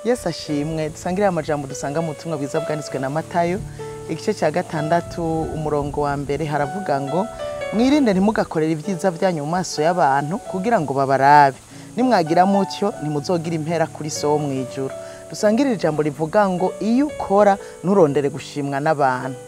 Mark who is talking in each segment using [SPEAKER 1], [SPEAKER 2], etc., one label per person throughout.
[SPEAKER 1] Yesu ashimwe. Dusangire amajambo dusanga mu butumwa bwiza bwanditswe na Matayo, igice cya 6 umurongo wa 1, haravuga ngo: mwirinde ntimugakorere ibyiza byanyu mu maso y'abantu kugira ngo babarabe, nimwagira mutyo ntimuzogira impera kuri so wo mw'ijuru. Dusangire ijambo rivuga ngo: iyo ukora nturondere gushimwa n'abantu.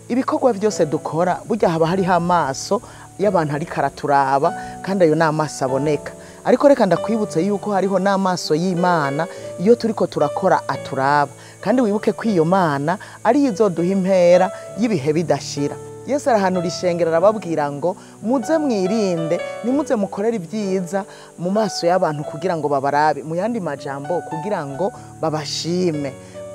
[SPEAKER 1] Ibikorwa byose dukora burya haba hariho amaso y'abantu ariko araturaba, kandi ayo ni amaso aboneka. Ariko reka ndakwibutse yuko hariho n'amaso y'Imana iyo turiko turakora aturaba, kandi wibuke ko iyo Mana ariyo izoduha impera y'ibihe bidashira. Yesu arahanura ishengero arababwira ngo: muze mwirinde, ntimuze mukorere ibyiza mu maso y'abantu kugira ngo babarabe, mu yandi majambo kugira ngo babashime.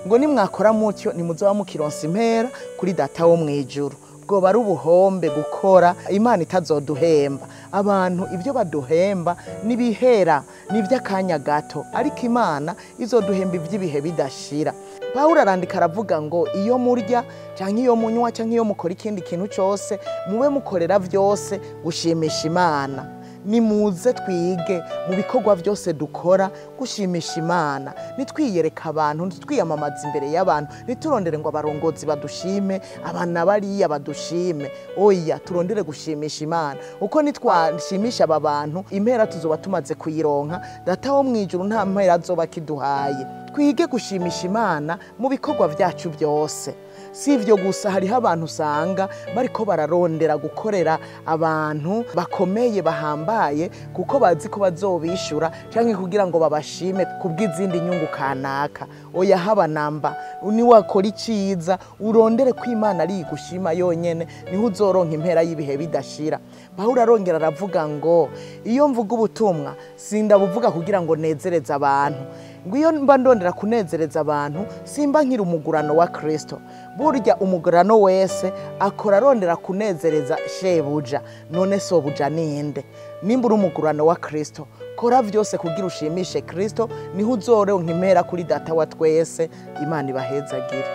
[SPEAKER 1] Ngo nimwakora mutyo ntimuzoba mukironsa impera kuri Data wo mw'ijuru. Bwoba ari ubuhombe gukora Imana itazoduhemba. Abantu ibyo baduhemba nibihera, niby'akanya gato, ariko Imana izoduhemba iby'ibihe bidashira. Pawulo arandika aravuga ngo: iyo murya canke iyo munywa canke iyo mukora ikindi kintu cose, mube mukorera vyose gushimisha Imana. Nimuze twige mu bikorwa byose dukora gushimisha Imana, nitwiyereka abantu, nitwiyamamaza imbere y'abantu, niturondere ngo abarongozi badushime, abana bariya badushime. Oya, turondere gushimisha Imana. Uko nitwashimisha aba bantu, impera tuzoba tumaze kuyironka. Data wo mw'ijuru nta mpera azoba akiduhaye. Twige gushimisha Imana mu bikorwa byacu byose. Si ivyo gusa, hariho abantu usanga bariko bararondera gukorera abantu bakomeye bahambaye kuko bazi ko bazobishura canke kugira ngo babashime kubw'izindi nyungu kanaka. Oya, haba namba, niwakora iciza urondere ko Imana ari igushima yonyene, niho uzoronka impera y'ibihe bidashira. Pawulo arongera aravuga ngo: iyo mvuga ubutumwa sindabuvuga kugira ngo nezereze abantu, ngo iyo mba ndondera kunezereza abantu simba nkiri umugurano wa Kristo. Burya umugurano wese akora arondera kunezereza shebuja, none sobuja ninde? Nimba uri umugurano wa Kristo, kora vyose kugira ushimishe Kristo, niho uzoronka impera kuri Data wa twese. Imana ibahezagire.